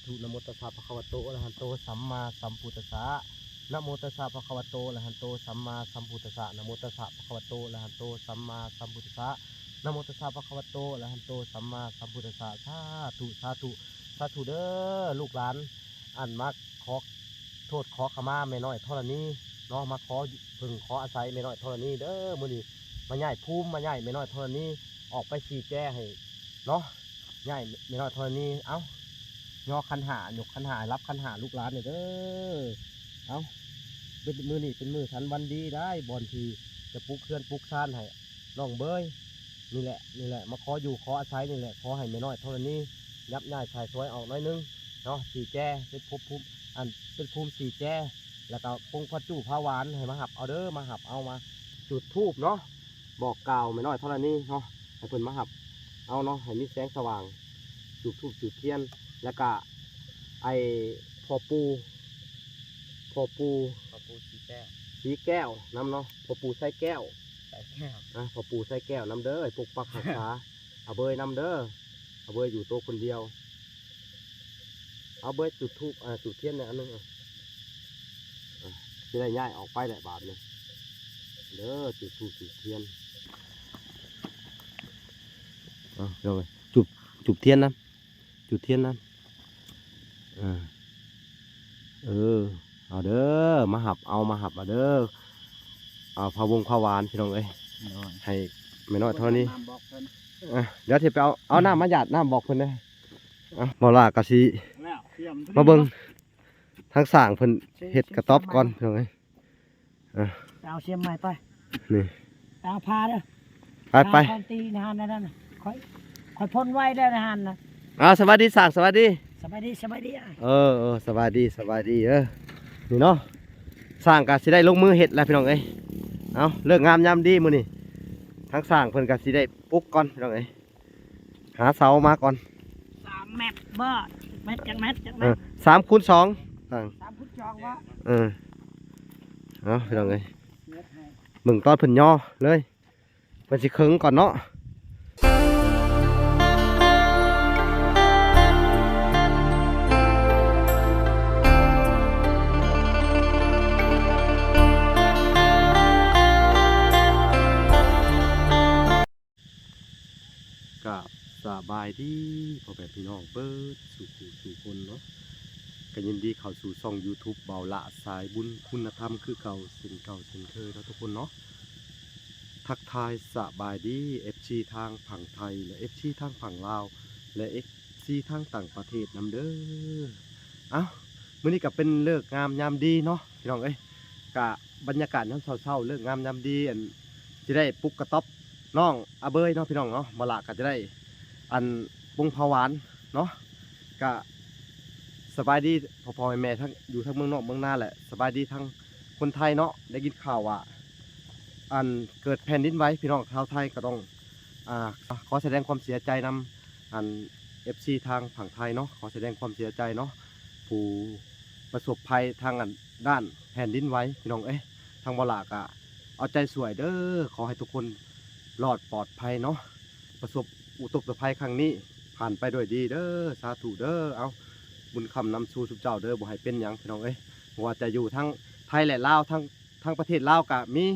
ທຸ ນະໂມຕັດສະ ພະຄະວະໂຕ ອະລະຫະໂຕ ສຳມາສຳພຸດທັດສະ ນະໂມຕັດສະ ພະຄະວະໂຕ ອະລະຫະໂຕ ສຳມາສຳພຸດທັດສະ ນະໂມຕັດສະ ພະຄະວະໂຕ ອະລະຫະໂຕ ສຳມາສຳພຸດທັດສະ ນະໂມຕັດສະ ພະຄະວະໂຕ ອະລະຫະໂຕ ສຳມາສຳພຸດທັດສະ ສາທຸ ສາທຸ ສາທຸເດີ້ ລູກຫຼານ ອັນມາຂໍໂທດຂໍຂະມາແມ່ນ້ອຍທໍລະນີເນາະ ມາຂໍເພິ່ງຂໍອາໄສແມ່ນ້ອຍທໍລະນີເດີ້ ມື້ນີ້ມາຍ້າຍພູມ ມາຍ້າຍແມ່ນ້ອຍທໍລະນີອອກໄປຊີ້ແຈງໃຫ້ເນາະ ຍ້າຍແມ່ນ້ອຍທໍລະນີ ເອົ້າ ຍໍຂັນຫ້າ ຍົກຂັນຫ້າ ຮັບຂັນຫ້າລູກຫຼານນີ້ເດີ້ ເອົ້າ ເປັນມື້ນີ້ເປັນມື້ສັນວັນດີໄດ໋ ບ່ອນທີ່ຈະປຸກເຮືອນປຸກຊານໃຫ້ນ້ອງເບີຍ ນີ້ແຫຼະ ນີ້ແຫຼະ ມາຂໍຢູ່ຂໍອາໄສນີ້ແຫຼະ ຂໍໃຫ້ແມ່ນ້ອຍທໍລະນີ ຍັບຍ້າຍສາຍສວຍອອກໜ້ອຍໜຶ່ງເນາະ ຊີ້ແຈງ ເປັນພູມ ອັນ ເປັນພູມຊີ້ແຈງ ແລ້ວກໍປົງພະຈູພາຫວານໃຫ້ມາຮັບເອົາເດີ້ ມາຮັບເອົາ ມາຈູດທູບເນາະ ບອກກ່າວແມ່ນ້ອຍທໍລະນີເນາະ ໃຫ້ເພິ່ນມາຮັບເອົາເນາະ ໃຫ້ມີແສງສະຫວ່າງ ຈູດທູບຈູດທຽນ ແລ້ວກະ ໄອ້ພໍ່ປູ່ ພໍ່ປູ່ ພໍ່ປູ່ສີແກ້ວ ສີແກ້ວນຳເນາະ ພໍ່ປູ່ໄຊແກ້ວ ໄຊແກ້ວ ອ່າ ພໍ່ປູ່ໄຊແກ້ວນຳເດີ້ ປົກປັກຮັກສາ ອາເບີຍນຳເດີ້ ອາເບີຍຢູ່ໂຕຄົນດຽວ ເອົາເບີຍ ຈູດທູບ ອ່າ ຈູດທຽນແດ່ອັນໜຶ່ງ ອ່າ ອ່າ ຊິໄດ້ຍ້າຍອອກໄປແຫຼະບາດນີ້ເດີ້ ຈູດທູບຈູດທຽນ ເອົາ ພີ່ນ້ອງເອີຍ ຈູດ ຈູດທຽນນຳ ຈູດທຽນນຳ ເອີ ເອີ ເອົາເດີ້ ມາຮັບເອົາ ມາຮັບເອົາເດີ້ ເອົາພາວົງພາຫວານ ພີ່ນ້ອງເອີຍ ໂດຍ ໃຫ້ແມ່ນ້ອຍທໍລະນີ ນ້ຳບອກເພິ່ນ ອ່ະ ດຽວຊິໄປເອົາ ເອົານ້ຳມາຢາດ ນ້ຳບອກເພິ່ນເດີ້ ອ່ະ ບໍ່ຫຼ້າກໍຊິ ແລ້ວ ມາເບິ່ງ ທາງຊ່າງເພິ່ນເຮັດກະຕ໊ອບກ່ອນ ພີ່ນ້ອງເອີຍ ອ່ະ ໄປເອົາຊຽມໃໝ່ໄປ ນີ້ ໄປເອົາຜ້າເດີ້ ໄປໄປ ຂ້ອຍຕີໃນຫັ້ນນັ້ນ ຂ້ອຍ ຂ້ອຍພົ້ນໄວແລ້ວໃນຫັ້ນນະ ອ້າວ ສະບາຍດີຊ່າງ ສະບາຍດີ ສະບາຍດີ ສະບາຍດີ ເອີ ເອີ ສະບາຍດີ ສະບາຍດີເດີ ນີ້ເນາະ ຊ່າງກໍຊິໄດ້ລົງມືເຮັດແລ້ວ ພີ່ນ້ອງເອີຍ ເອົາ ເລີກງາມຍາມດີມື້ນີ້ ທາງຊ່າງເພິ່ນກໍຊິໄດ້ປຸກກ່ອນ ພີ່ນ້ອງເອີຍ ຫາເສົາມາກ່ອນ ສາມແມັດບໍ່ ແມັດ ຈັກແມັດ ຈັກແມັດ ເອີ ສາມຄູນສອງ ສາມ ສາມຄູນສອງບໍ່ ເອີ ເອົາ ພີ່ນ້ອງເອີຍ ເຮັດໃຫ້ ເບິ່ງຕອນເພິ່ນຍໍເລີຍ ເພິ່ນຊິເຄິ່ງກ່ອນເນາະ ກາບສະບາຍດີພໍ່ແມ່ພີ່ນ້ອງເບິດສູ່ຜູ້ສູ່ຄົນເນາະ ກໍຍິນດີເຂົ້າສູ່ຊ່ອງຢູທູບ ເບົາຫຼ້າສາຍບຸນຄຸນນະທຳຄືເກົ່າ ເຊັ່ນເກົ່າເຊັ່ນເຄີຍເນາະທຸກຄົນເນາະ ທັກທາຍສະບາຍດີເອັຟຊີທາງຝັ່ງໄທ ແລະ ເອັຟຊີທາງຝັ່ງລາວ ແລະ ເອັຟຊີທາງຕ່າງປະເທດນຳເດີ ເອົ້າ ມື້ນີ້ກໍເປັນເລີກງາມຍາມດີເນາະ ພີ່ນ້ອງເອີຍ ກະບັນຍາກາດຍາມເຊົ້າໆ ເລີກງາມຍາມດີ ອັນ ຊິໄດ້ປຸກກະຕ໊ອບນ້ອງອາເບີຍເນາະ ພີ່ນ້ອງເນາະ ບໍ່ຫຼ້າກໍຈະໄດ້ ອັນ ປົງພາຫວານເນາະ ກະສະບາຍດີພໍ່ໆແມ່ໆ ທັງຢູ່ທັງເມືອງນອກເມືອງນາ ແລະ ສະບາຍດີທັງຄົນໄທເນາະ ໄດ້ຍິນຂ່າວວ່າ ອັນ ເກີດແຜ່ນດິນໄຫວ ພີ່ນ້ອງຊາວໄທກໍຕ້ອງ ອ່າ ຂໍສະແດງຄວາມເສຍໃຈນຳ ອັນ ເອັຟຊີທາງຝັ່ງໄທເນາະ ຂໍສະແດງຄວາມເສຍໃຈເນາະ ຜູ້ປະສົບໄພທາງ ອັນ ດ້ານແຜ່ນດິນໄຫວ ພີ່ນ້ອງເອີຍ ທາງບໍ່ຫຼ້າກະເອົາໃຈຊ່ວຍເດີ້ ຂໍໃຫ້ທຸກຄົນລອດປອດໄພເນາະ ປະສົບອຸທົກສະໄພຄັ້ງນີ້ຜ່ານໄປດ້ວຍດີເດີ້ ສາທຸເດີ້ ເອົາ ບຸນຄ້ຳນຳສູ່ຊຸມເຈົ້າເດີ້ ບໍ່ໃຫ້ເປັນຫຍັງ ພີ່ນ້ອງເອີຍ ບໍ່ວ່າຈະຢູ່ທາງໄທ ແລະ ລາວ ທາງ ທາງປະເທດລາວກະມີ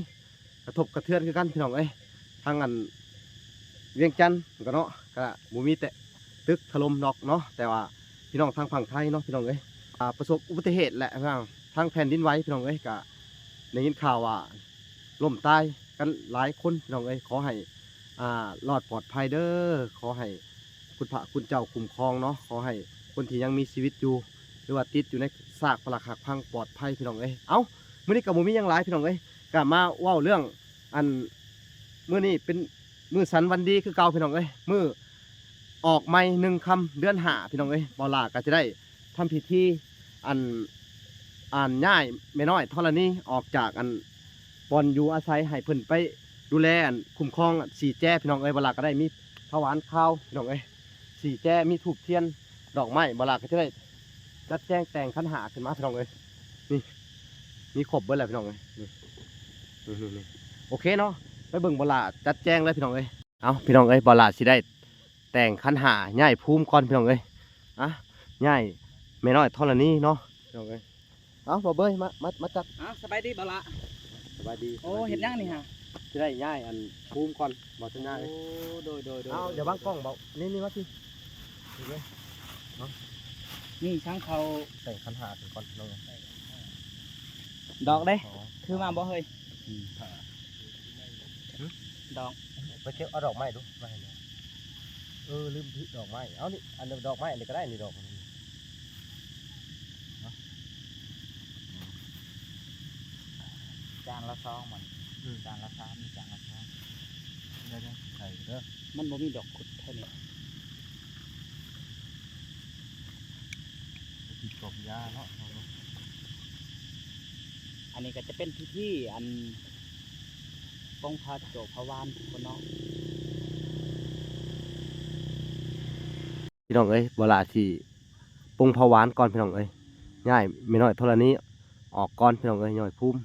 ກະທົບກະເທືອນຄືກັນ ພີ່ນ້ອງເອີຍ ທາງ ອັນ ວຽງຈັນກໍເນາະ ກະບໍ່ມີແຕ່ຕຶກຖະຫຼົ່ມດອກເນາະ ແຕ່ວ່າພີ່ນ້ອງທາງຝັ່ງໄທເນາະ ພີ່ນ້ອງເອີຍ ອ່າ ປະສົບອຸບັດຕິເຫດ ແລະ ທາງແຜ່ນດິນໄຫວ ພີ່ນ້ອງເອີຍ ກະໄດ້ຍິນຂ່າວວ່າລົ້ມຕາຍກັນຫຼາຍຄົນ ພີ່ນ້ອງເອີຍ ຂໍໃຫ້ ອ່າ ລອດປອດໄພເດີ້ ຂໍໃຫ້ ຄຸນພະຄຸນເຈົ້າຄຸ້ມຄອງເນາະ ຂໍໃຫ້ຄົນທີ່ຍັງມີຊີວິດຢູ່ ຫຼືວ່າຕິດຢູ່ໃນຊາກປະຫຼັກຫັກພັງປອດໄພ ພີ່ນ້ອງເອີຍ ເອົ້າ ມື້ນີ້ກໍບໍ່ມີຫຍັງຫຼາຍ ພີ່ນ້ອງເອີຍ ກໍມາເວົ້າເລື່ອງ ອັນ ມື້ນີ້ເປັນມື້ສັນວັນດີຄືເກົ່າ ພີ່ນ້ອງເອີຍ ມື້ອອກໃໝ່ໜຶ່ງຄ່ຳເດືອນຫ້າ ພີ່ນ້ອງເອີຍ ເບົາຫຼ້າກໍຈະໄດ້ທຳພິທີ ອັນ ອັນ ຍ້າຍແມ່ນ້ອຍທໍລະນີອອກຈາກ ອັນ ບ່ອນຢູ່ອາໄສ ໃຫ້ເພິ່ນໄປດູແລ ອັນ ຄຸ້ມຄອງ ອັນ ສີ່ແຈ ພີ່ນ້ອງເອີຍ ເວລາກໍໄດ້ມີພາຫວານຄາວ ພີ່ນ້ອງເອີຍ ສີ່ແຈ ມີທູບທຽນ ດອກໄມ້ ເວລາກໍຈະໄດ້ຈັດແຈງແຕ່ງຂັນຫ້າຂຶ້ນມາ ພີ່ນ້ອງເອີຍ ນີ້ ມີຄົບເບິດແລ້ວ ພີ່ນ້ອງເອີຍ ນີ້ ນີ້ ນີ້ ໂອເຄເນາະ ໄປເບິ່ງເວລາຈັດແຈງເລີຍ ພີ່ນ້ອງເອີຍ ເອົ້າ ພີ່ນ້ອງເອີຍ ເບົາຫຼ້າຊິໄດ້ແຕ່ງຂັນຫ້າ ຍ້າຍພູມກ່ອນ ພີ່ນ້ອງເອີຍ ອ່ະ ຍ້າຍ ແມ່ນ້ອຍທໍລະນີເນາະ ພີ່ນ້ອງເອີຍ. ເອົ້າ ບໍ່ເບີຍ ມາ ມາ ມາຈັກ ອ້າວ ສະບາຍດີບໍ່ລະ? ສະບາຍດີ. ໂອ້ ສະບາຍດີ. ເຮັດຫຍັງນີ້ຫະ? ຊິໄດ້ຍ້າຍອັນພູມກ່ອນ ບໍ່ທັນຍ້າຍ. ໂອ້ ໂດຍ ໂດຍ ໂດຍ. ເອົ້າ ຢ່າບັງກ້ອງເບົາ ນີ້ ນີ້ມາພີ້ ນີ້ເລີຍເນາະ. ນີ້ຊ່າງເຂົາແຕ່ງຂັນຫ້າຂຶ້ນກ່ອນ ພີ່ນ້ອງເອີຍ. ດອກເດ້ ອໍ ຖືມາບໍ່ເຮີ້ຍ? ອືມ ດອກ ໄປເກັບເອົາດອກໄມ້ດູ ມາໃຫ້ແດ່. ເອີ ລືມຖືດອກໄມ້. ເອົານີ້ ອັນດອກໄມ້ອັນນີ້ກໍໄດ້ນີ້ ດອກ ຈານລະສອງມັນ ອືມ ຈານລະສາມ ມີຈານລະສອງ. ໄດ້ໆ ໃສ່ເດີ ມັນບໍ່ມີດອກຄຸດແຖວນີ້. ໄປກິນກອກຢາເນາະ. ອັນນີ້ກໍຈະເປັນພິທີ ອັນ ປົງພະໂຈພະວານພຸ້ນເນາະ ພີ່ນ້ອງເອີຍ. ບໍ່ຫຼ້າຊິປົງພະວານກ່ອນ ພີ່ນ້ອງເອີຍ. ຍ້າຍແມ່ນ້ອຍທໍລະນີອອກກ່ອນ ພີ່ນ້ອງເອີຍ ຍ້າຍພູມ.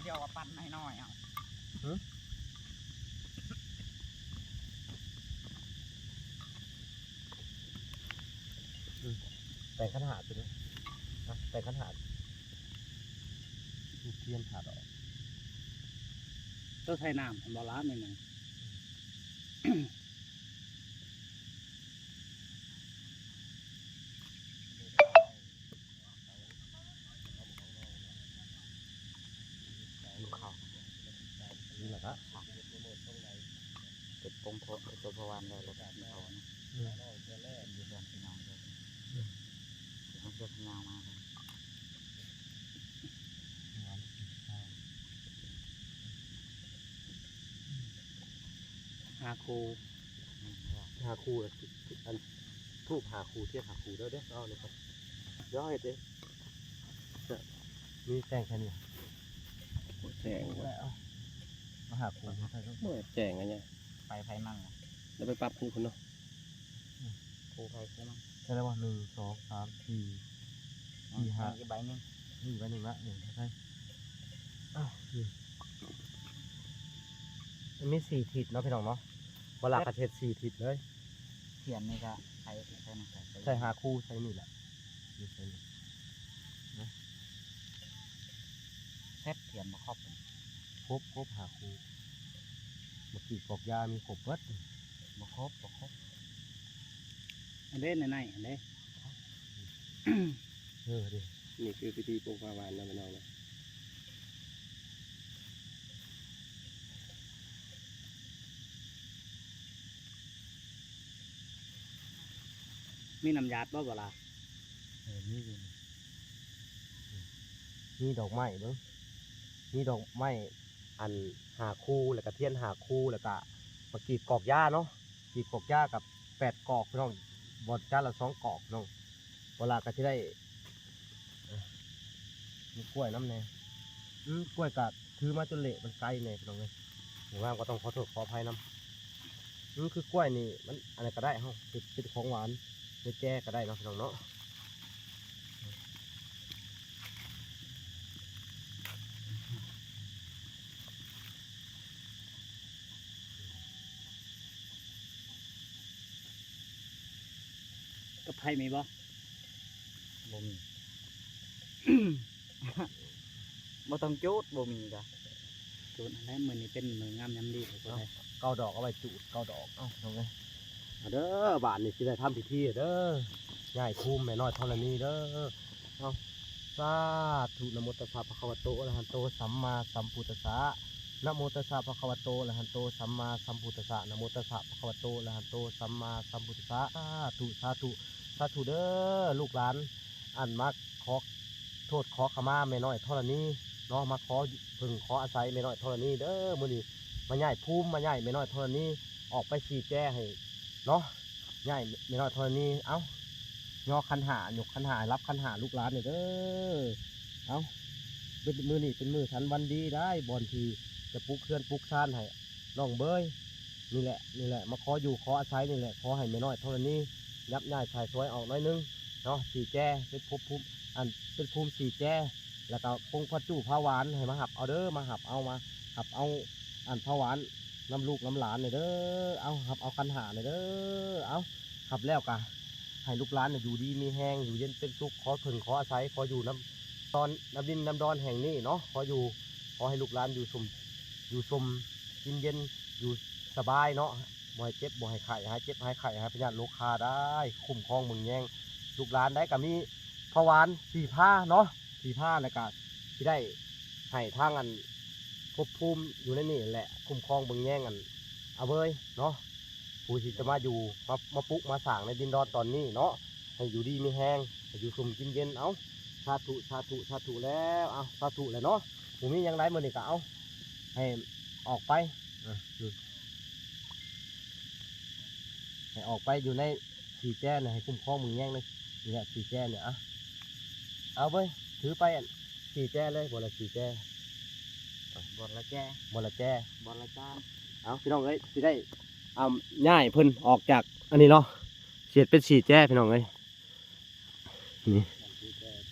ດຽວວ່າປັ່ນໃຫ້ນ້ອຍເອົາ. ຫື? ອືມ ແຕ່ງຂັນຫ້າຕົວນີ້ນະ ແຕ່ງຂັນຫ້າ ທູບທຽນ ຖາດອອກ. ໂຕໃສ່ນ້ຳຫັ້ນບໍ່ລະ ແມ່ນຫຍັງ? ຢູ່ເຂົ້າ ນີ້ແຫຼະກະ ເປັນປົງໂພ ເປັນຕົ້ນພະວານແລ້ວ ລົດເຂົ້າເນາະ. ອືມ ຢູ່ເຮືອນພີ່ນ້ອງເດີ. ອືມ ເດີທາງຍາວມາເລີຍ. ຫ້າຄູ່ ຫ້າຄູ່ ອັນ ທູບຫ້າຄູ່ ທຽນຫ້າຄູ່ເດີ. ດຽວເອົານີ້ກ່ອນ ດຽວເຮົາເຮັດເອງ. ມີແຕ່ງແຄ່ນີ້ ແຕ່ງ ເອົາ ເອົາຫ້າຄູ່ໃສ່ໂລດ. ໂອ້ຍ ແຈ້ງອັນນີ້ ໄປໃຜມັນລະ ແລ້ວໄປປັບຢູ່ພຸ້ນເນາະ. ອືມ ຄູ່ໃຜຄູ່ມັນ ໃສ່ໄດ້ບໍ່? ໜຶ່ງ ສອງ ສາມ ສີ່ ສີ່ ຫ້າ ອີກໃບໜຶ່ງ ນີ້ໃບໜຶ່ງລະ. ເອີ ໃສ່ ອ້າວ ນີ້ ມັນມີສີ່ທິດເນາະ ພີ່ນ້ອງເນາະ. ບໍ່ລະກະເຮັດສີ່ທິດເລີຍ. ທຽນນີ້ກະໃສ່ ໃສ່ ໃສ່ຫ້າຄູ່ ໃສ່ນີ້ລະ ຢູ່ໃສ່ນີ້ນະ. ເສັດ ທຽນບໍ່ຄົບ ຄົບ ຄົບຫ້າຄູ່. ໝາກກີດກອກຢາມີຄົບເບິດ. ບໍ່ຄົບ ບໍ່ຄົບ. ອັນເດ້ ໃນໃນ ອັນເດ້. ເອີ ເດ້ ນີ້ຄືພິທີປົງພະວານເນາະ ພີ່ນ້ອງເນາະ. ມີນ້ຳຢາດບໍ່ ບໍ່ລະ? ເອີ ມີຢູ່ ມີດອກໄມ້ເບິ່ງ ມີດອກໄມ້ ອັນ ຫ້າຄູ່ ແລ້ວກະທຽນຫ້າຄູ່ ແລ້ວກະໝາກກີດກອກຢາເນາະ. ກີດກອກຢາກັບແປດກອກ ພີ່ນ້ອງ ບ່ອນຈານລະສອງກອກ ພີ່ນ້ອງ. ບໍ່ລະກະຊິໄດ້ ເອີ ມີກ້ວຍນຳແດ່. ອືມ ກ້ວຍກະຖືມາຈົນເລະ ມັນໄກແດ່ ພີ່ນ້ອງເອີຍ. ບໍ່ງາມກໍຕ້ອງຂໍໂທດຂໍອະໄພນຳ. ອືມ ຄືກ້ວຍນີ້ ມັນອັນນັ້ນກໍໄດ້ ເຮົາເຮັດເປັນຂອງຫວານ ເຮັດແຈ່ກໍໄດ້ເນາະ ພີ່ນ້ອງເນາະ. ກັບໄຟມີບໍ່? ບໍ່ມີ. ບໍ່ຕ້ອງຈູດ ບໍ່ມີກະຈູດຫັ້ນແຫຼະ. ມື້ນີ້ເປັນມື້ງາມຍາມດີ ທຸກຄົນເອີຍ. ເກົ້າດອກ ເອົາໄວ້ຈູດເກົ້າດອກ. ເອົ້າ ນ້ອງເອີຍ ມາເດີ ບາດນີ້ຊິໄດ້ທຳພິທີເດີ ຍ້າຍພູມແມ່ນ້ອຍທໍລະນີເດີ. ເອົາ ສາທຸ ນະໂມຕັດສະ ພະຄະວະໂຕ ອະລະຫະໂຕ ສຳມາສຳພຸດທັດສະ. ນະໂມຕັດສະ ພະຄະວະໂຕ ອະລະຫະໂຕ ສຳມາສຳພຸດທັດສະ. ນະໂມຕັດສະ ພະຄະວະໂຕ ອະລະຫະໂຕ ສຳມາສຳພຸດທັດສະ. ສາທຸ ສາທຸ ສາທຸເດີ ລູກຫຼານ ອັນມາຂໍໂທດຂໍຂະມາແມ່ນ້ອຍທໍລະນີເນາະ ມາຂໍເພິ່ງຂໍອາໄສແມ່ນ້ອຍທໍລະນີເດີ. ມື້ນີ້ມາຍ້າຍພູມ ມາຍ້າຍແມ່ນ້ອຍທໍລະນີອອກໄປຊີ້ແຈໃຫ້ເນາະ ຍ້າຍແມ່ນ້ອຍທໍລະນີ. ເອົ້າ ຍໍຂັນຫ້າ ຍົກຂັນຫ້າ ຮັບຂັນຫ້າລູກຫຼານນີ້ເດີ. ເອົ້າ ເປັນ ມື້ນີ້ເປັນມື້ສັນວັນດີໄດ໋ ບ່ອນທີ່ຈະປຸກເຮືອນປຸກຊານໃຫ້ນ້ອງເບີຍ. ນີ້ແຫຼະ ນີ້ແຫຼະ ມາຂໍຢູ່ຂໍອາໄສນີ້ແຫຼະ. ຂໍໃຫ້ແມ່ນ້ອຍທໍລະນີ ຍັບຍ້າຍສາຍສວຍອອກໜ້ອຍໜຶ່ງເນາະ ສີ່ແຈ ເປັນພູມ ເປັນພູມສີ່ແຈ ແລ້ວກໍປົງພະຈູພະຫວານໃຫ້ມາຮັບເອົາເດີ ມາຮັບເອົາ ມາຮັບເອົາອັນພະຫວານນຳລູກນຳຫຼານແດ່ເດີ ເອົາ ຮັບເອົາຂັນຫ້າແດ່ເດີ ເອົາ ຮັບແລ້ວກະໃຫ້ລູກຫຼານຢູ່ດີມີແຮງ ຢູ່ເຢັນເປັນສຸກ ຂໍເພິ່ງຂໍອາໄສ ຂໍຢູ່ນຳດອນ ນຳດິນນຳດອນແຫ່ງນີ້ເນາະ ຂໍຢູ່ ຂໍໃຫ້ລູກຫຼານຢູ່ຊຸ່ມ ຢູ່ຊົມ ກິນເຢັນ ຢູ່ສະບາຍເນາະ ບໍ່ໃຫ້ເຈັບ ບໍ່ໃຫ້ໄຂ້ ຫາຍເຈັບຫາຍໄຂ້ ຫາຍພະຍາດໂລຄາໄດ້ ຄຸ້ມຄອງເບິ່ງແຍງລູກຫຼານໄດ້ ກໍມີພະຫວານສີພາເນາະ ສີພາ ແລ້ວກໍຊິໄດ້ໃຫ້ທາງອັນ ພົບພູມຢູ່ໃນນີ້ແຫຼະ ຄຸ້ມຄອງເບິ່ງແຍງອັນອາເວີຍເນາະ ຜູ້ທີ່ຈະມາຢູ່ ມາ ມາປຸກມາສ້າງໃນດິນດອນຕອນນີ້ເນາະ ໃຫ້ຢູ່ດີມີແຮງ ໃຫ້ຢູ່ຊຸ່ມກິນເຢັນ ເອົາ ສາທຸ ສາທຸ ສາທຸແລ້ວ ເອົາ ສາທຸແລ້ວເນາະ ບໍ່ມີຫຍັງຫຼາຍ ມື້ນີ້ກໍເອົາ ໃຫ້ອອກໄປ ເອີ ໃຫ້ອອກໄປຢູ່ໃນສີ່ແຈນະ ໃຫ້ຄຸ້ມຄອງເບິ່ງແຍງເລີຍ ນີ້ແຫຼະສີ່ແຈນະ ເອົາ ເອົາເວີຍ ຖືໄປອັນສີ່ແຈເລີຍ ບໍ່ລະສີ່ແຈ ບໍ່ລະແຈ ບໍ່ລະແຈ ບໍ່ລະຈານ ເອົາ ພີ່ນ້ອງເອີຍ ຊິໄດ້ ເອົາ ຍ້າຍເພິ່ນອອກຈາກອັນນີ້ເນາະ ຊິເຮັດເປັນສີ່ແຈ ພີ່ນ້ອງເອີຍ ນີ້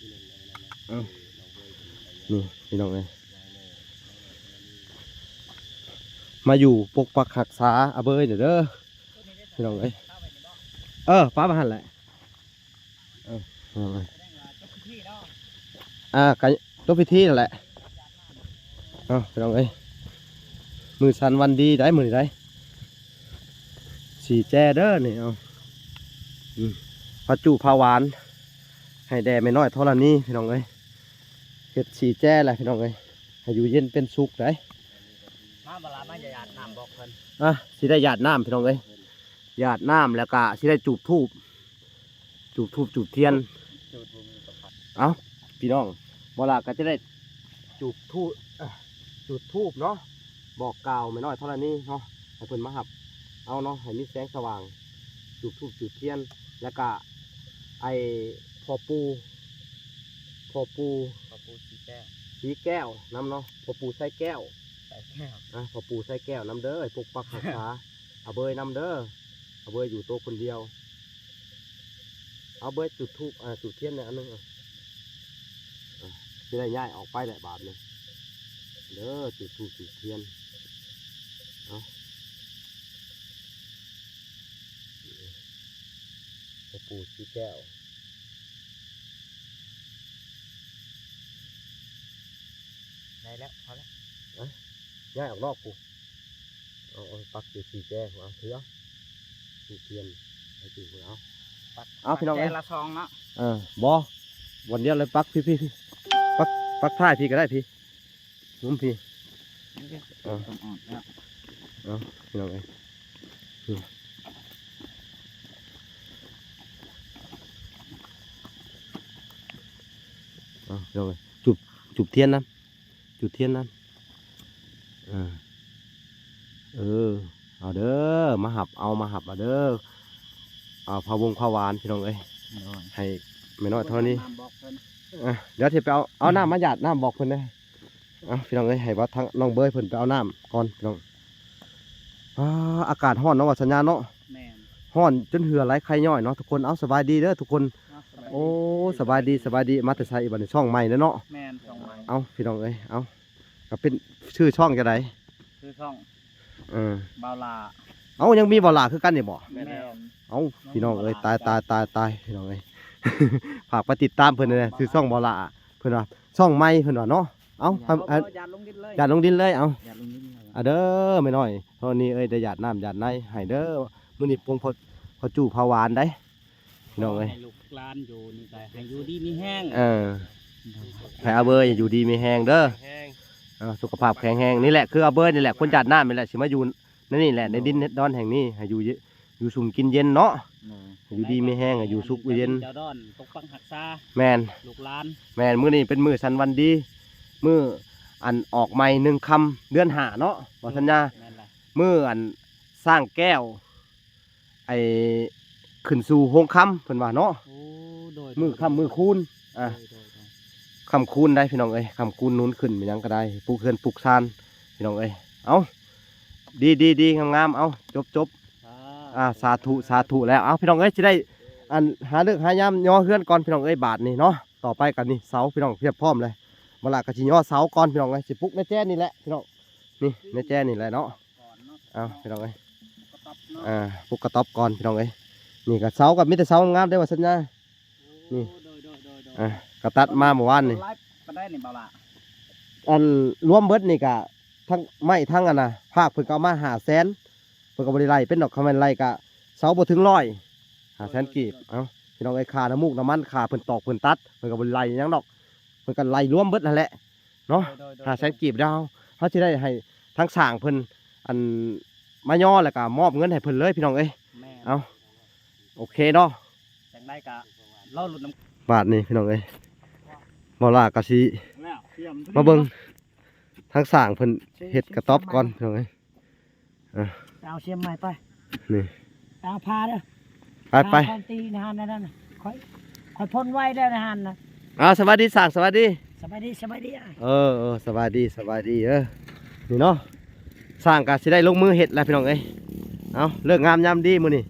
ເອົາ ນີ້ ພີ່ນ້ອງເອີຍ ມາຢູ່ປົກປັກຮັກສາອາເບີຍເດີ ພີ່ນ້ອງເອີຍ ເອີ ປະໄວ້ຫັ້ນແຫຼະ ເອີ ເອົາ ອ່າ ກໍຈົບພິທີນັ້ນແຫຼະ ເອົາ ພີ່ນ້ອງເອີຍ ມື້ສັນວັນດີໄດ໋ ມື້ນີ້ໄດ໋ ສີ່ແຈເດີນີ້ ເອົາ ອືມ ພະຈຸພະຫວານ ໃຫ້ແດ່ແມ່ນ້ອຍທໍລະນີ ພີ່ນ້ອງເອີຍ ເຮັດສີ່ແຈແຫຼະ ພີ່ນ້ອງເອີຍ ໃຫ້ຢູ່ເຢັນເປັນສຸກໄດ໋ ມາບໍ່ລະ ມາຢາດນ້ຳບອກເພິ່ນ ອ່ະ ຊິໄດ້ຢາດນ້ຳ ພີ່ນ້ອງເອີຍ ຢາດນ້ຳ ແລ້ວກະຊິໄດ້ຈູບທູບ ຈູບທູບຈູບທຽນ ຈູບບໍ່ມີປະພັດ ເອົ້າ ພີ່ນ້ອງ ບໍ່ລະກໍຈະໄດ້ຈູບທູບ ເອີ ຈູດທູບເນາະ ບອກກ່າວແມ່ນ້ອຍທໍລະນີເນາະ ໃຫ້ເພິ່ນມາຮັບເອົາເນາະ ໃຫ້ມີແສງສະຫວ່າງ ຈູດທູບຈູດທຽນ ແລ້ວກະໄອ້ພໍ່ປູ່ ພໍ່ປູ່ ພໍ່ປູ່ສີແກ້ວ ສີແກ້ວນຳເນາະ ພໍ່ປູ່ໄຊແກ້ວ ໄຊແກ້ວ ອ່າ ພໍ່ປູ່ໄຊແກ້ວນຳເດີ ປົກປັກຮັກສາ ອາເບີຍນຳເດີ ອາເບີຍຢູ່ໂຕຄົນດຽວ ອາເບີຍຈູດທູບ ຈູດທຽນແດ່ອັນໜຶ່ງ ເອົາ ຊິໄດ້ຍ້າຍອອກໄປແຫຼະບາດນີ້ເດີ ຈູດທູບຈູດທຽນ ເອົາ ພໍ່ປູ່ສີແກ້ວ ໄດ້ແລ້ວ ພໍແລ້ວ ເອົ້າ ຍ້າຍອອກນອກພຸ້ນ ເອົາ ເອົາ ປັກຢູ່ສີ່ແຈພຸ້ນ ເອົາ ຖືເອົາ ທູບທຽນໃຫ້ຖືພຸ້ນ ເອົາ ປັກ ເອົາ ພີ່ນ້ອງເອີຍ ແຈລະສອງເນາະ ເອີ ບໍ່ ບ່ອນດຽວເລີຍ ປັກພີ້ ພີ້ ພີ້ ປັກ ປັກທ້າຍພີ້ກໍໄດ້ພີ້ ມຸມພີ້ ເອົາ ຕ້ອງອອກແລ້ວ ເອົາ ພີ່ນ້ອງເອີຍ ເອົາ ພີ່ນ້ອງເອີຍ ຈູບ ຈູບທຽນນຳ ຈູດທຽນນັ້ນ ເອີ ເອີ ເອົາເດີ ມາຮັບເອົາ ມາຮັບເອົາເດີ ເອົາພະວົງພະຫວານ ພີ່ນ້ອງເອີຍ ໂດຍ ໃຫ້ແມ່ນ້ອຍທໍລະນີ ນ້ຳບອກເພິ່ນ ອ່ະ ດຽວຊິໄປເອົາ ເອົານ້ຳມາຢາດ ນ້ຳບອກເພິ່ນເດີ ເອົາ ພີ່ນ້ອງເອີຍ ໃຫ້ວ່າທາງນ້ອງເບີຍເພິ່ນໄປເອົານ້ຳກ່ອນ ພີ່ນ້ອງ ອ່າ ອາກາດຮ້ອນເນາະ ວ່າສັນຍາເນາະ ແມ່ນ ຮ້ອນຈົນເຫື່ອໄຫຼໄຄຍ້ອຍເນາະ ທຸກຄົນ ເອົາ ສະບາຍດີເດີທຸກຄົນ ເອົາ ສະບາຍດີ ໂອ້ ສະບາຍດີ ສະບາຍດີ ມາແຕ່ໃສບັດນີ້ ຊ່ອງໃໝ່ເດ້ເນາະ ແມ່ນ ຊ່ອງໃໝ່ ເອົາ ພີ່ນ້ອງເອີຍ ເອົາ ກໍເປັນ ຊື່ຊ່ອງຈັ່ງໃດ? ຊື່ຊ່ອງ ເອີ ບ່າວຫຼ້າ ເອົ້າ ຍັງມີບ່າວຫຼ້າຄືກັນນີ້ບໍ່? ແມ່ນແລ້ວ ເອົ້າ ພີ່ນ້ອງເອີຍ ຕາຍ ຕາຍ ຕາຍ ຕາຍ ພີ່ນ້ອງເອີຍ ຝາກໄປຕິດຕາມເພິ່ນແດ່ ຊື່ຊ່ອງບ່າວຫຼ້າ ເພິ່ນວ່າຊ່ອງໃໝ່ ເພິ່ນວ່າເນາະ ເອົ້າ ຢາດລົງດິນເລີຍ ຢາດລົງດິນເລີຍ ເອົ້າ ຢາດລົງດິນເລີຍ ອ່າ ເດີ ແມ່ນ້ອຍ ເທົ່ານີ້ເອີຍ ໄດ້ຢາດນ້ຳຢາດໃນໃຫ້ເດີ ມື້ນີ້ປົງພໍ່ ພໍ່ຈູ່ພາຫວານໄດ໋ ພີ່ນ້ອງເອີຍ ໃຫ້ລູກຫຼານຢູ່ນີ້ກໍໃຫ້ຢູ່ດີມີແຮງ ເອີ ໃຫ້ອາເບີຍຢູ່ດີມີແຮງເດີ ແຮງ ເອີ ສຸຂະພາບແຂງແຮງ ນີ້ແຫຼະ ຄືອາເບີຍນີ້ແຫຼະ ຄົນຢາດນ້ຳນີ້ແຫຼະ ຊິມາຢູ່ໃນນີ້ແຫຼະ ໃນດິນດອນແຫ່ງນີ້ ໃຫ້ຢູ່ ຢູ່ຊຸ່ມກິນເຢັນເນາະ ຢູ່ດີມີແຮງ ຢູ່ສຸກຢູ່ເຢັນ ເຈົ້າດອນປົກປັກຮັກສາ ແມ່ນ ລູກຫຼານ ແມ່ນ ມື້ນີ້ເປັນມື້ສັນວັນດີ ມື້ອັນອອກໃໝ່ໜຶ່ງຄ່ຳເດືອນຫ້າເນາະ ບໍ່ສັນຍາ ແມ່ນລະ ມື້ອັນຊ້າງແກ້ວ ໄອ້ ຂຶ້ນສູ່ໂຮງຄຳ ເພິ່ນວ່າເນາະ ໂອ້ ໂດຍ ມື້ຄ່ຳມື້ຄູນ ອ່າ ໂດຍ ໂດຍ ໂດຍ ຄ່ຳຄູນໄດ໋ ພີ່ນ້ອງເອີຍ ຄ່ຳຄູນໜູນຂຶ້ນ ມີຫຍັງກໍໄດ້ ປຸກເຮືອນປຸກຊານ ພີ່ນ້ອງເອີຍ ເອົ້າ ດີໆໆ ງາມໆ ເອົ້າ ຈົບໆ ອ່າ ສາທຸ ສາທຸແລ້ວ ເອົ້າ ພີ່ນ້ອງເອີຍ ຊິໄດ້ ອັນຫາເລີກຫາຍາມຍໍເຮືອນກ່ອນພີ່ນ້ອງເອີຍ ບາດນີ້ເນາະ. ຕໍ່ໄປກໍນີ້ເສົາພີ່ນ້ອງ ຮຽບພ້ອມແລ້ວ. ບໍ່ລະກໍຊິຍໍເສົາກ່ອນພີ່ນ້ອງເອີຍ ຊິປຸກໃນແຈນີ້ແຫຼະພີ່ນ້ອງ. ນີ້ໃນແຈນີ້ແຫຼະເນາະ. ເອົາພີ່ນ້ອງເອີຍ ອ່າ ປຸກກະຕ໊ອບກ່ອນພີ່ນ້ອງເອີຍ. ນີ້ກໍເສົາກໍມີແຕ່ເສົາງາມເດ້ວ່າສັນຍາ. ນີ້ ໂດຍໆໆໆ ອ່າ ກໍຕັດມາເມື່ອວານນີ້ ຫຼາຍປານໃດນີ້ບ່າວຫຼ້າ? ອັນລວມເບິດນີ້ກະ ທັງໄມ້ທັງອັນນະ ພາກເພິ່ນກໍເອົາມາຫ້າແສນ ເພິ່ນກໍບໍ່ໄດ້ໄລ່ເປັນດອກ ຄັນແມ່ນໄລ່ກະເສົາບໍ່ເຖິງຮ້ອຍ ຫ້າແສນກີບ. ເອົ້າ ພີ່ນ້ອງເອີຍ ຄ່ານ້ຳມູກນ້ຳມັນ ຄ່າເພິ່ນຕອກເພິ່ນຕັດ ເພິ່ນກໍບໍ່ໄດ້ໄລ່ຫຍັງດອກ ເພິ່ນກໍໄລ່ລວມເບິດຫັ້ນແຫຼະເນາະ. ໂດຍໆໆ ຫ້າແສນກີບ ດຽວເຮົາຊິໄດ້ໃຫ້ທາງຊ່າງເພິ່ນ ອັນ ມາຍໍ ແລ້ວກໍມອບເງິນໃຫ້ເພິ່ນເລີຍພີ່ນ້ອງເອີຍ. ແມ່ນ ເອົ້າ ໂອເຄເນາະ ຈັ່ງໃດກໍລໍລຸ້ນນຳ ບາດນີ້ພີ່ນ້ອງເອີຍ ບໍ່ລະກໍຊິ ແລ້ວ ມາເບິ່ງທາງຊ່າງເພິ່ນເຮັດກະຕ໊ອບກ່ອນພີ່ນ້ອງເອີຍ. ອ່າ ເອົາຊຽມໃໝ່ໄປ ນີ້ ເອົາຜ້າເດີ ໄປໆ ຜ້າ ຜ້າຕີນຫັ້ນ ນັ້ນ ຂ້ອຍ ຂ້ອຍພົ່ນໄວ້ແລ້ວນະຫັ້ນນະ. ອ້າວ ສະບາຍດີຊ່າງ ສະບາຍດີ ສະບາຍດີ ສະບາຍດີອ້າຍ. ເອີ ເອີ ສະບາຍດີ ສະບາຍດີເດີ. ນີ້ເນາະ ຊ່າງກະຊິໄດ້ລົງມືເຮັດແລ້ວພີ່ນ້ອງເອີຍ. ເອົາ ເລີກງາມຍາມດີມື້ນີ້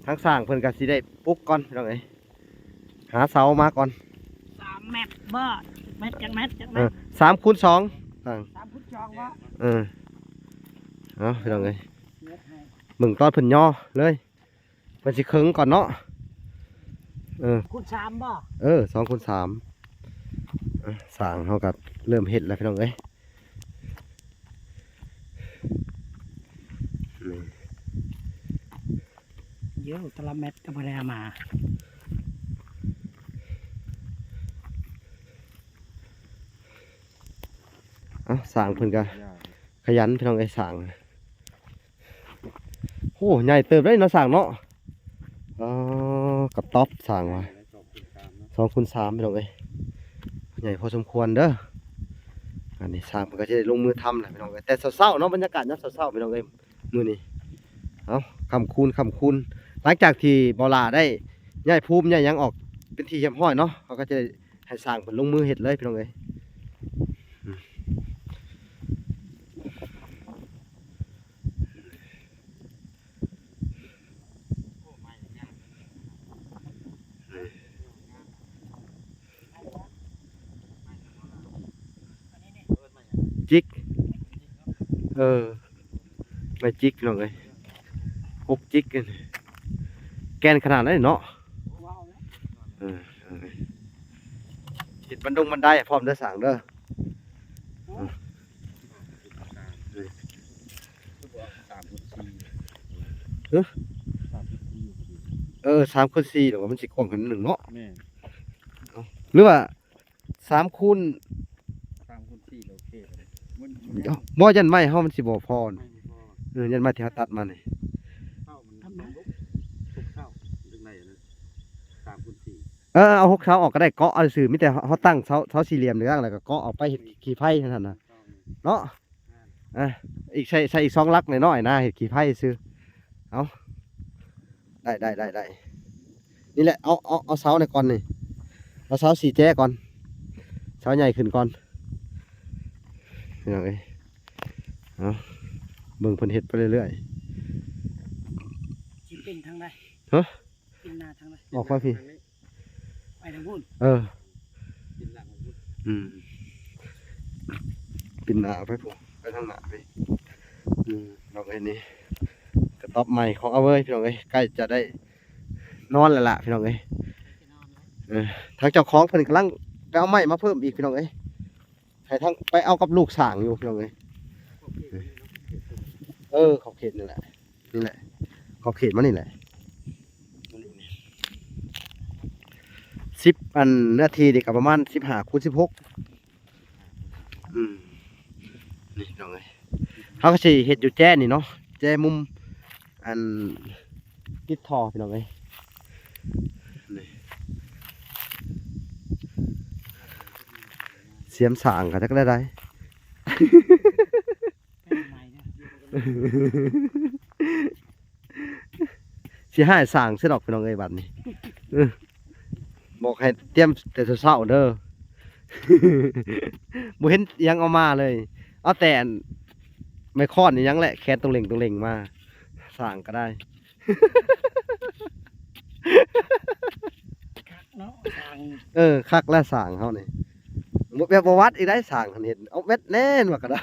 ທາງຊ່າງເພິ່ນກະຊິໄດ້ປຸກກ່ອນພີ່ນ້ອງເອີຍ ຫາເສົາມາກ່ອນ. ສາມແມັດບໍ່ ແມັດ ຈັກແມັດ ຈັກແມັດ? ເອີ ສາມຄູນສອງ ຊ່າງ ສາມຄູນສອງບໍ່? ເອີ ເອົາພີ່ນ້ອງເອີຍ ເຮັດໃຫ້ ເບິ່ງຕອນເພິ່ນຍໍເລີຍ. ເພິ່ນຊິເຄິ່ງກ່ອນເນາະ ເອີ ຄູນສາມບໍ່? ເອີ ສອງຄູນສາມ. ອ່ະ ຊ່າງເຮົາກໍເລີ່ມເຮັດແລ້ວພີ່ນ້ອງເອີຍ. ນີ້ ໂຢ ແຕ່ລະແມັດກໍບໍ່ໄດ້ເອົາມາ. ເອົ້າ ຊ່າງເພິ່ນກໍຂະຫຍັນພີ່ນ້ອງເອີຍ ຊ່າງ. ໂອ້ ໃຫຍ່ເຕີບເດ້ເນາະຊ່າງເນາະ. ອໍ ກະຕ໊ອບຊ່າງວ່າ ສອງຄູນສາມພີ່ນ້ອງເອີຍ ໃຫຍ່ພໍສົມຄວນເດີ. ອັນນີ້ຊ່າງເພິ່ນກໍຊິໄດ້ລົງມືທຳແລ້ວພີ່ນ້ອງເອີຍ ແຕ່ເຊົ້າໆເນາະ ບັນຍາກາດຍາມເຊົ້າໆພີ່ນ້ອງເອີຍ ມື້ນີ້. ເອົ້າ ຄ່ຳຄູນ ຄ່ຳຄູນ ຫຼັງຈາກທີ່ບໍ່ຫຼ້າໄດ້ຍ້າຍພູມຍ້າຍຫຍັງອອກເປັນທີ່ຮຽບຮ້ອຍເນາະ ເຮົາກໍຈະໄດ້ ໃຫ້ຊ່າງເພິ່ນລົງມືເຮັດເລີຍພີ່ນ້ອງເອີຍ. ຈິກ ເອີ ໄມ້ຈິກພີ່ນ້ອງເອີຍ ຫົກຈິກ ແກ່ນຂະໜາດນັ້ນເນາະ. ເອີ ເອີ ເຮັດບັນດົງບັນໄດພ້ອມເດີຊ່າງເດີ. ເອີ ສາມຄູນສີ່ ແລ້ວມັນຊິກວ້າງຂຶ້ນໜຶ່ງເນາະ. ແມ່ນ ເອົ້າ ຫຼືວ່າ ສາມຄູນ ສາມຄູນສີ່ ໂອເຄ ມັນ ບໍ່ ຢ້ານໄມ້ເຮົາມັນຊິບໍ່ພໍ. ເອີ ຢ້ານໄມ້ທີ່ເຮົາຕັດມານີ້ ເອີ ເອົາຫົກເສົາອອກກໍໄດ້ ເກາະເອົາຊື່ ມີແຕ່ເຮົາຕັ້ງເສົາ ເສົາສີ່ຫຼ່ຽມນີ້ ແລ້ວກໍເກາະເອົາໄປເຮັດຂີ້ໄພຫັ້ນນະເນາະ. ອ່ະ ອີກ ໃສ່ ໃສ່ອີກສອງຫຼັກນ້ອຍໆນະ ເຮັດຂີ້ໄພຊື່. ເອົາ ໄດ້ ໄດ້ ໄດ້ ໄດ້ ນີ້ແຫຼະ ເອົາ ເອົາ ເອົາເສົານີ້ກ່ອນນີ້ ເອົາເສົາສີ່ແຈກ່ອນ ເສົາໃຫຍ່ຂຶ້ນກ່ອນ ພີ່ນ້ອງເອີຍ. ເອົາ ເບິ່ງເພິ່ນເຮັດໄປເລື້ອຍໆ. ຊິເປັນທາງໃດ? ຮະ? ເປັນໜ້າທາງໃດ? ອອກໄປພີ້. ໄປທາງພຸ້ນ ເອີ ປີນຫຼັງອອກພຸ້ນ ອືມ ປີນໜ້າອອກໄປພຸ້ນ ໄປທາງໜ້າພີ້ ອືມ. ນ້ອງເອີຍ ນີ້ກະຕ໊ອບໃໝ່ຂອງອາເວີຍ ພີ່ນ້ອງເອີຍ ໃກ້ຈະໄດ້ນອນແລ້ວລະ ພີ່ນ້ອງເອີຍ. ເອີ ທາງເຈົ້າຂອງເພິ່ນກຳລັງໄປເອົາໄມ້ມາເພີ່ມອີກ ພີ່ນ້ອງເອີຍ ໃຫ້ທາງ ໄປເອົາກັບລູກຊ່າງຢູ່ ພີ່ນ້ອງເອີຍ. ເອີ ຂອບເຂດນີ້ແຫຼະ ນີ້ແຫຼະ ຂອບເຂດມັນນີ້ແຫຼະ ສິບ ອັນ ເນື້ອທີ່ນີ້ກໍປະມານສິບຫ້າຄູນສິບຫົກ. ອືມ ນີ້ພີ່ນ້ອງເອີຍ ເຮົາກໍຊິເຮັດຢູ່ແຈນີ້ເນາະ ແຈມຸມ ອັນ ຕິດທໍ່ ພີ່ນ້ອງເອີຍ. ນີ້ ສຽມສ້າງກໍຈັກໄດ້ໃດ. ຊິໃຫ້ສ້າງຊະດອກ ພີ່ນ້ອງເອີຍ ບັດນີ້ ເອີ ບອກໃຫ້ຕຽມແຕ່ເຊົ້າໆເດີ ບໍ່ເຫັນອີ່ຫຍັງເອົາມາເລີຍ ເອົາແຕ່ອັນໄມ້ຄ້ອນອີ່ຫຍັງແຫຼະ ແຂນຕົງເຫຼັ່ງໆມາ ສ້າງກໍໄດ້. ຄັກເນາະ ສ້າງ ເອີ ຄັກແລ້ວສ້າງເຮົານີ້ ແບບບໍ່ຫວັດອີກໄດ໋ ສ້າງຫັ້ນເຫັນ ເອົາແມັດແນ່ນວ່າກໍໄດ້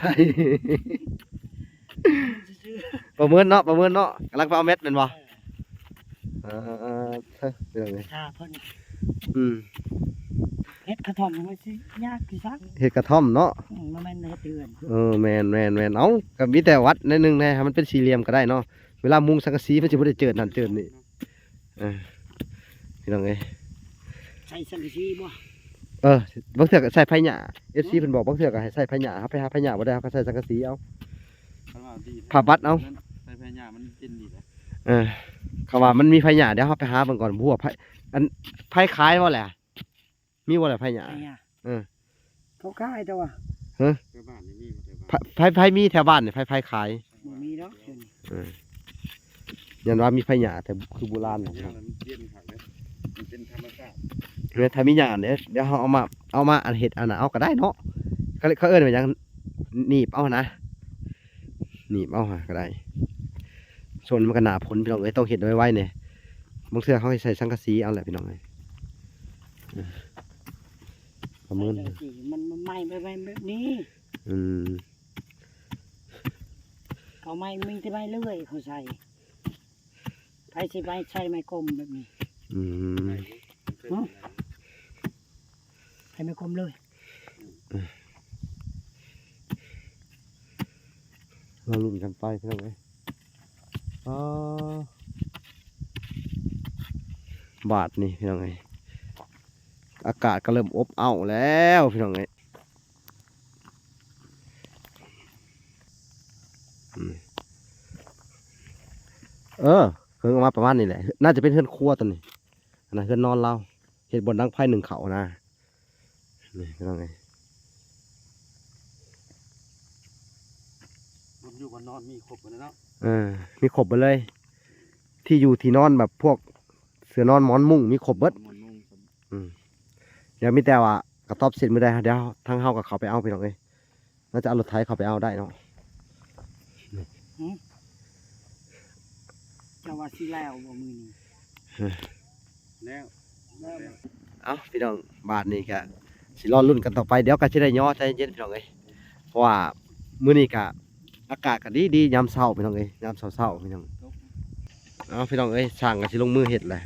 ປະເມີນເນາະ ປະເມີນເນາະ ກຳລັງໄປເອົາແມັດແມ່ນບໍ່? ເອີ ເອີ ເອີ ເອີ ເອີ ເປັນຫຍັງນີ້ ຖ້າເພິ່ນ ອືມ ເຮັດກະທ່ອມມັນຊິຍາກຄືຊັກ ເຮັດກະທ່ອມເນາະ ອືມ ບໍ່ແມ່ນເຮັດເຮືອນ ເອີ ແມ່ນໆໆ ເອົ້າ ກໍມີແຕ່ຫວັດໜ້ອຍໜຶ່ງແດ່ ໃຫ້ມັນເປັນສີ່ຫຼ່ຽມກໍໄດ້ເນາະ ເວລາມຸງສັງກະສີມັນຊິບໍ່ໄດ້ເຈີດນັ້ນເຈີດນີ້ ເອີ ພີ່ນ້ອງເອີຍ ໃສ່ສັງກະສີບໍ່? ເອີ ບາງເທື່ອກໍໃສ່ໄຜ່ຫຍ້າ ເອັຟຊີ ເພິ່ນບອກ ບາງເທື່ອກໍໃຫ້ໃສ່ໄຜ່ຫຍ້າ ເຮົາໄປຫາໄຜ່ຫຍ້າບໍ່ໄດ້ ເຮົາກໍໃສ່ສັງກະສີເອົາ ຜ້າບັດເອົາ ໃສ່ໄຜ່ຫຍ້າມັນເຢັນດີເດ້ ເອີ ເຂົາວ່າມັນມີໄຜ່ຫຍ້າ ດຽວເຮົາໄປຫາເບິ່ງກ່ອນ ບໍ່ຮູ້ວ່າໄຜ່ ອັນ ໄຜ່ຂາຍບໍ່ແຫຼະ? ມີບໍ່ລະໄຜ່ຫຍ້າ? ໄຜ່ຫຍ້າ ເອີ ເຂົາຂາຍແຕ່ວ່າ ຮະ? ແຖວບ້ານນີ້ມີບໍ່? ແຖວບ້ານ ໃຜ ໃຜ ໃຜມີແຖວບ້ານນີ້ ໃຜ ໃຜຂາຍ? ບໍ່ມີດອກ ເອີ ຢ້ານວ່າມີໄຜ່ຫຍ້າ ແຕ່ຄືໂບລານ ໄຜ່ຫຍ້າມັນເຢັນຄັກເດ້ ມັນເປັນທຳມະຊາດ ແມ່ນ ຖ້າມີຫຍ້າເດ້ ດຽວເຮົາເອົາມາ ເອົາມາອັນເຮັດອັນນັ້ນເອົາກໍໄດ້ເນາະ ເຂົາ ເຂົາເອີ້ນວ່າຫຍັງ ໜີບເອົາຫັ້ນນະ ໜີບເອົາຫາກໍໄດ້ ຊ່ວງນີ້ມັນກໍໜ້າຝົນພີ່ນ້ອງເອີຍ ຕ້ອງເຮັດໄວໆແດ່ ບາງເທື່ອເຮົາໃສ່ສັງກະສີເອົາແຫຼະພີ່ນ້ອງເອີຍ ປະເມີນ ໃສ່ຈັ່ງຊີ້ ມັນ ມັນໄມ້ ໄມ້ແບບນີ້ ອືມ ເຂົາໄມ້ ມີແຕ່ໄມ້ເລື່ອຍເຂົາໃສ່ ໃຜຊິໄປໃຊ້ໄມ້ກົມແບບນີ້ ອືມ ຫຶ? ໃຫ້ມັນຄົມເລີຍ ເອີ ລໍລຸ້ນກັນໄປພີ່ນ້ອງເອີຍ ອໍ ບາດນີ້ພີ່ນ້ອງເອີຍ ອາກາດກໍເລີ່ມອົບເອົ້າແລ້ວພີ່ນ້ອງເອີຍ ອືມ ເອີ ເຄິ່ງອອກມາປະມານນີ້ແຫຼະ ໜ້າຈະເປັນເຮືອນຄົວຕົວນີ້ ອັນນັ້ນເຮືອນນອນລາວ ເຮັດບ່ອນດັງໄຟໜຶ້ງເຂົ້ານະ ນີ້ພີ່ນ້ອງເອີຍ ບ່ອນຢູ່ບ່ອນນອນມີຄົບເບິດເນາະ ເອີ ມີຄົບເບິດເລີຍ ທີ່ຢູ່ທີ່ນອນແບບພວກເສື້ອນອນໝອນມຸ້ງມີຄົບເບິດ ໝອນມຸ້ງ ອືມ ດຽວມີແຕ່ວ່າກະຕອບເສັດມື້ໃດ ດຽວທາງເຮົາກໍເຂົ້າໄປເອົາພີ່ນ້ອງເອີຍ ໜ້າຈະເອົາລົດໄຖເຂົ້າໄປເອົາໄດ້ເນາະ ຫຶ? ເຈົ້າວ່າຊິແລ້ວບໍ່ມື້ນີ້? ແລ້ວ ແລ້ວ ເອົ້າ ພີ່ນ້ອງ ບາດນີ້ກະຊິລໍລຸ້ນກັນຕໍ່ໄປ ດຽວກໍຊິໄດ້ຍໍໃຈເຢັນພີ່ນ້ອງເອີຍ ເພາະວ່າມື້ນີ້ກະອາກາດກໍດີໆ ຍາມເຊົ້າພີ່ນ້ອງເອີຍ ຍາມເຊົ້າໆ ພີ່ນ້ອງ ເອົ້າ ພີ່ນ້ອງເອີຍ ຊ່າງກໍຊິລົງມືເຮັດແຫຼະ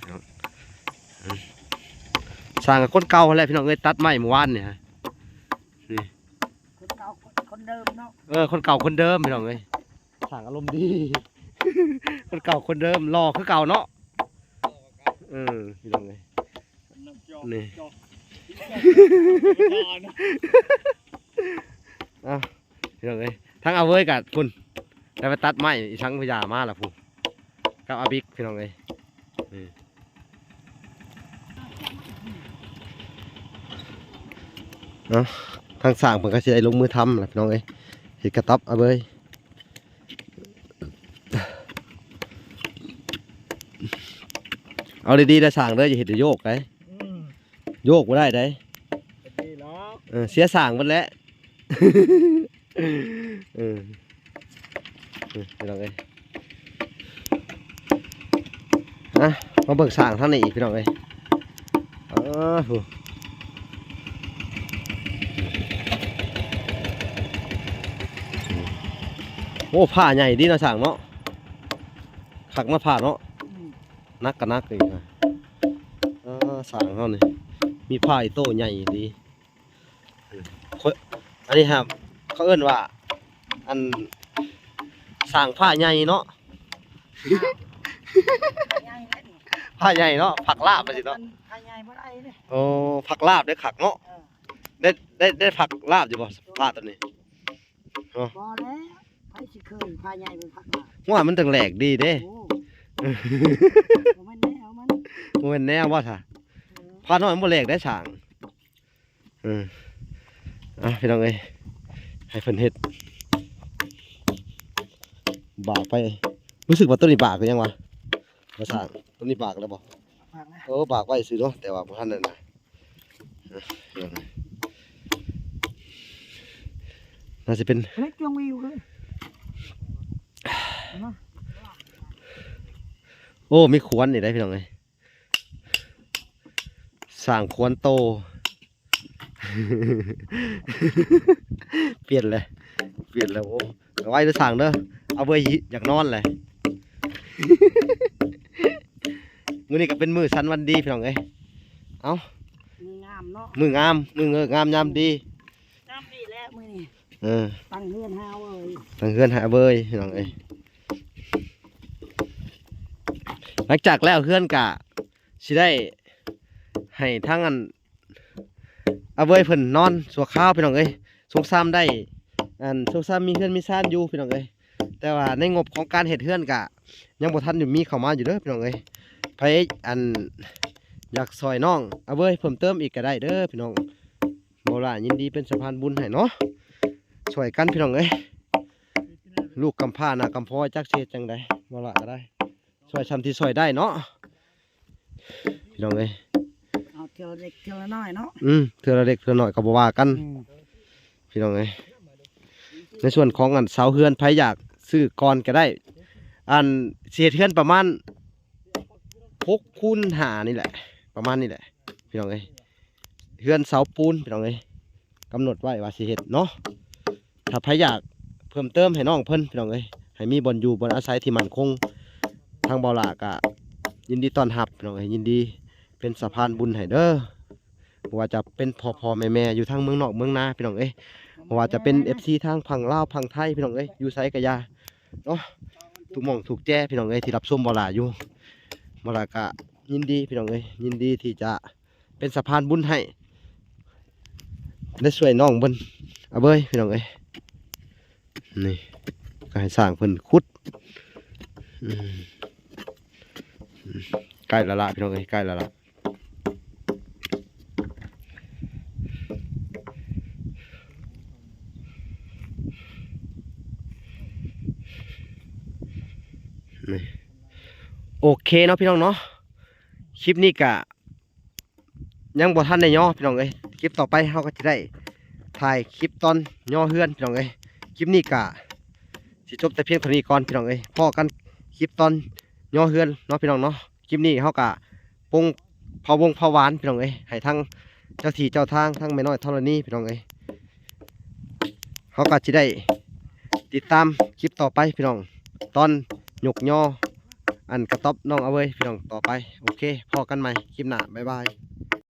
ຊ່າງກໍຄົນເກົ່າຫັ້ນແຫຼະພີ່ນ້ອງເອີຍ ຕັດໄມ້ມື້ວານນີ້ ນີ້ ຄົນເກົ່າຄົນເດີມເນາະ ເອີ ຄົນເກົ່າຄົນເດີມພີ່ນ້ອງເອີຍ ຊ່າງອາລົມດີ ຄົນເກົ່າຄົນເດີມ ຫຼໍ່ຄືເກົ່າເນາະ ເອີ ພີ່ນ້ອງເອີຍ ນີ້ ເອົ້າ ພີ່ນ້ອງເອີຍ ທາງອາເວີຍກັບພຸ້ນ ໄດ້ໄປຕັດໄມ້ອີສັງພະຍາມາລະພຸ້ນ ກັບອາບິກ ພີ່ນ້ອງເອີຍ ນີ້ ເນາະ ທາງຊ່າງເພິ່ນກໍຊິໄດ້ລົງມືທຳລະພີ່ນ້ອງເອີຍ ເຮັດກະຕັບອາເວີຍ ເອົາດີໆ ໄດ້ຊ່າງເດີ ຢ່າເຮັດໃຫ້ໂຍກໄດ ອືມ ໂຍກບໍ່ໄດ້ໃດ ເປັນດີແລ້ວ ເອີ ເສຍສ້າງໝົດແຫຼະ ເອີ ເອີ ພີ່ນ້ອງເອີຍ ອ່ະ ມາເບິ່ງສ້າງທາງນີ້ອີກ ພີ່ນ້ອງເອີຍ ເອີ ໂຫ ໂອ້ ຜ້າໃຫຍ່ດີເນາະ ສ້າງເນາະ ຄັກເນາະ ຜ້າເນາະ ອືມ ໜັກກໍໜັກອີກນະ ເອີ ສ້າງເຮົານີ້ ມີຜ້າອີໂຕ້ໃຫຍ່ດີ ຂ້ອຍ ອັນນີ້ຫາ ເຂົາເອີ້ນວ່າ ອັນ ສ້າງຜ້າໃຫຍ່ເນາະ ຜ້າໃຫຍ່ເນາະ ຜັກລາບວ່າຊີ້ເນາະ ຜ້າໃຫຍ່ບໍ່ໄດ້ເດ້ ໂອ້ ຜັກລາບໄດ້ຄັກເນາະ ເອີ ໄດ້ ໄດ້ ໄດ້ຜັກລາບຢູ່ບໍ່ ຜ້າຕົວນີ້? ເນາະ ບໍ່ແລ້ວ ໃຜຊິເຄີຍຜ້າໃຫຍ່ເປັນຜັກລາບ ໂອ້ຍ ມັນຈັ່ງແຫຼກດີເດ້ ໂອ້ ບໍ່ແມ່ນແນວມັນ ບໍ່ແມ່ນແນວບໍ່ຊະ ເອີ ຜ້ານ້ອຍມັນບໍ່ແຫຼກໄດ້ຊ່າງ ເອີ ອ່ະ ພີ່ນ້ອງເອີຍ ໃຫ້ເພິ່ນເຮັດ ບາກໄປ ຮູ້ສຶກວ່າຕົວນີ້ບາກຄືຫຍັງວະ ວ່າຊ່າງ ຕົວນີ້ບາກແລ້ວບໍ່? ບາກແລ້ວ ເອີ ບາກໄວ້ຊື່ເນາະ ແຕ່ວ່າບໍ່ທັນນັ້ນນະ ອ່ະ ພີ່ນ້ອງເອີຍ ໜ້າຈະເປັນ ເລັກຈວງວິວຄື ໂອ້ ມີຂວນນີ້ໄດ໋ ພີ່ນ້ອງເອີຍ ສ້າງຄວນໂຕ ປ່ຽນແລ້ວ ປ່ຽນແລ້ວ. ໂອ້ ໄວ້ເດີສ້າງເດີ ອາເວີຍຢາກນອນແຫຼະ. ມື້ນີ້ກໍເປັນມື້ສັນວັນດີພີ່ນ້ອງເອີຍ. ເອົ້າ ມື້ງາມເນາະ ມື້ງາມ ມື້ເງີກງາມຍາມດີ ງາມດີແລ້ວມື້ນີ້. ເອີ ຕັ້ງເຮືອນໃຫ້ອາເວີຍ ຕັ້ງເຮືອນໃຫ້ອາເວີຍພີ່ນ້ອງເອີຍ. ຫຼັງຈາກແລ້ວເຮືອນກະຊິໄດ້ໃຫ້ທາງອັນ ອາເວີຍເພິ່ນນອນຊົ່ວຄາວພີ່ນ້ອງເອີຍ. ສົງສາມໄດ້ ອັນ ສົງສາມມີເຮືອນມີຊານຢູ່ພີ່ນ້ອງເອີຍ ແຕ່ວ່າໃນງົບຂອງການເຮັດເຮືອນກະຍັງບໍ່ທັນໄດ້ມີເຂົ້າມາຢູ່ເດີພີ່ນ້ອງເອີຍ. ໃຜອັນຢາກຊ່ອຍນ້ອງອາເວີຍເພີ່ມເຕີມອີກກະໄດ້ເດີພີ່ນ້ອງ. ບໍ່ຫຼາຍ ຍິນດີເປັນສະພານບຸນໃຫ້ເນາະ ຊ່ອຍກັນພີ່ນ້ອງເອີຍ. ລູກກຳພ້າໜ້າກຳພ້ອຍ ຈັກຊິເຮັດຈັ່ງໃດ ບໍ່ຫຼາຍກໍໄດ້ ຊ່ອຍຊ່ຳທີ່ຊ່ອຍໄດ້ເນາະ ພີ່ນ້ອງເອີຍ. ເອົາເທື່ອລະເລັກເທື່ອລະນ້ອຍເນາະ ອືມ ເທື່ອລະເລັກເທື່ອລະນ້ອຍກໍບໍ່ວ່າກັນ ອືມ ພີ່ນ້ອງເອີຍ. ໃນສ່ວນຂອງອັນເສົາເຮືອນ ໃຜຢາກຊື້ກ່ອນກໍໄດ້ ອັນຊິເຮັດເຮືອນປະມານຫົກຄູນຫ້ານີ້ແຫຼະ ປະມານນີ້ແຫຼະ ພີ່ນ້ອງເອີຍ. ເຮືອນເສົາປູນພີ່ນ້ອງເອີຍ ກຳນົດໄວ້ວ່າຊິເຮັດເນາະ. ຖ້າໃຜຢາກເພີ່ມເຕີມໃຫ້ນ້ອງເພິ່ນພີ່ນ້ອງເອີຍ ໃຫ້ມີບ່ອນຢູ່ບ່ອນອາໄສທີ່ໝັ້ນຄົງ ທາງເບົາຫຼ້າກະຍິນດີຕ້ອນຮັບພີ່ນ້ອງເອີຍ ຍິນດີເປັນສະພານບຸນໃຫ້ເດີ. ບໍ່ວ່າຈະເປັນພໍ່ໆແມ່ໆຢູ່ທາງເມືອງນອກເມືອງນາພີ່ນ້ອງເອີຍ ບໍ່ວ່າຈະເປັນເອັຟຊີທາງຝັ່ງລາວຝັ່ງໄທພີ່ນ້ອງເອີຍ ຢູ່ໃສກະຢ່າເນາະ ທຸກໝ່ອງທຸກແຈພີ່ນ້ອງເອີຍ ທີ່ຮັບຊົມເບົາຫຼ້າຢູ່ ເບົາຫຼ້າກະຍິນດີພີ່ນ້ອງເອີຍ ຍິນດີທີ່ຈະ ເປັນສະພານບຸນໃຫ້ ໄດ້ຊ່ວຍນ້ອງເພິ່ນ ອາເວີຍພີ່ນ້ອງເອີຍ. ນີ້ກໍໃຫ້ຊ່າງເພິ່ນຂຸດ ອືມ ໃກ້ແລ້ວລະພີ່ນ້ອງເອີຍ ໃກ້ແລ້ວລະ. ນີ້ ໂອເຄເນາະພີ່ນ້ອງເນາະ ຄລິບນີ້ກະ ຍັງບໍ່ທັນໄດ້ຍໍພີ່ນ້ອງເອີຍ. ຄລິບຕໍ່ໄປເຮົາກໍຈະໄດ້ຖ່າຍຄລິບຕອນຍໍເຮືອນພີ່ນ້ອງເອີຍ. ຄລິບນີ້ກະຊິຈົບແຕ່ພຽງເທົ່ານີ້ກ່ອນພີ່ນ້ອງເອີຍ. ພໍ້ກັນຄລິບຕອນຍໍເຮືອນເນາະພີ່ນ້ອງເນາະ. ຄລິບນີ້ເຮົາກະປົງ ເຜົາວົງເຜົາຫວານພີ່ນ້ອງເອີຍ ໃຫ້ທັງເຈົ້າທີ່ເຈົ້າທາງ ທັງແມ່ນ້ອຍທໍລະນີພີ່ນ້ອງເອີຍ. ເຮົາກໍຊິໄດ້ຕິດຕາມຄລິບຕໍ່ໄປພີ່ນ້ອງ ຕອນຍົກຍໍອັນກະຕັອບນ້ອງອາເວີຍພີ່ນ້ອງຕໍ່ໄປ. ໂອເຄ ພໍ້ກັນໃໝ່ຄລິບໜ້າ ບາຍບາຍ.